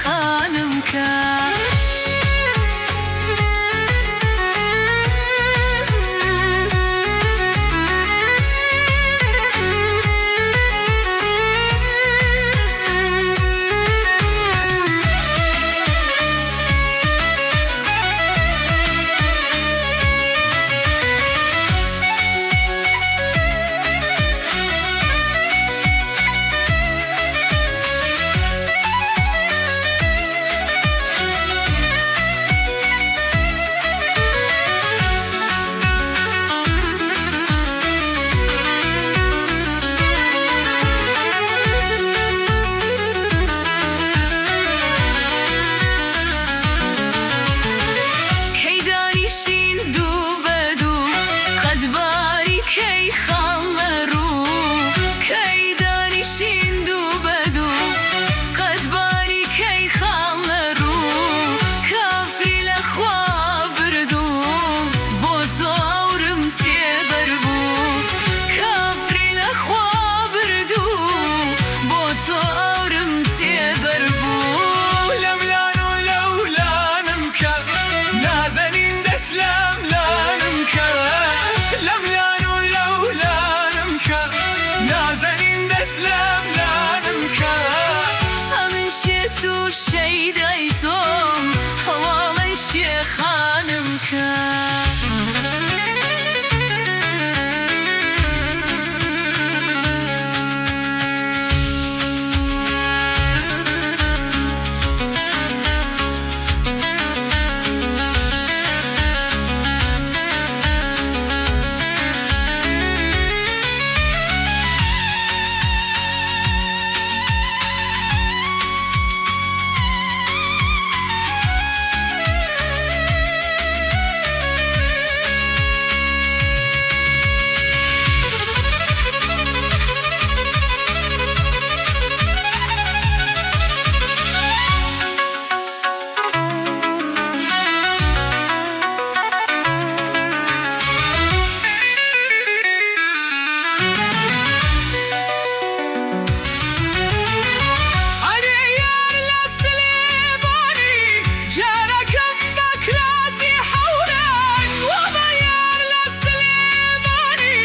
شێخانم کە. کەی دانیشین دوو بە دوو قەد باریکەی خاڵ لە ڕوو، کەی دانیشین دوو بە دوو قەد باریکەی خاڵ لە ڕوو، کافری لە خوا بردوو بۆ تۆ ئاورم تێبەر بوو، کافری لە خوا بردوو بۆ تۆ ئاورم تێبەر بوو. لەملان و لەولانم کە نازەنین دەس لەملانم کە، لەملان و لەولانم کە نازەنین دەس لەملانم کە. ئەمن شێت و شەیدای تۆم هەواڵەی شێخانم کە. ئەرێ یار لە سلێمانی جارەکەم بە کراسی حەوران، وەبە یار لە سلێمانی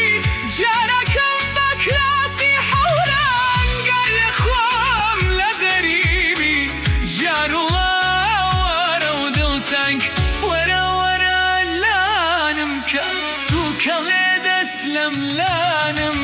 جارەکەم بە کراسی حەوران، گەر خوام لە غەریبی جاروڵا وەرە و دڵتەنگ، وەرە وەرە لانم کە سوکەڵێ دەس لەملانم.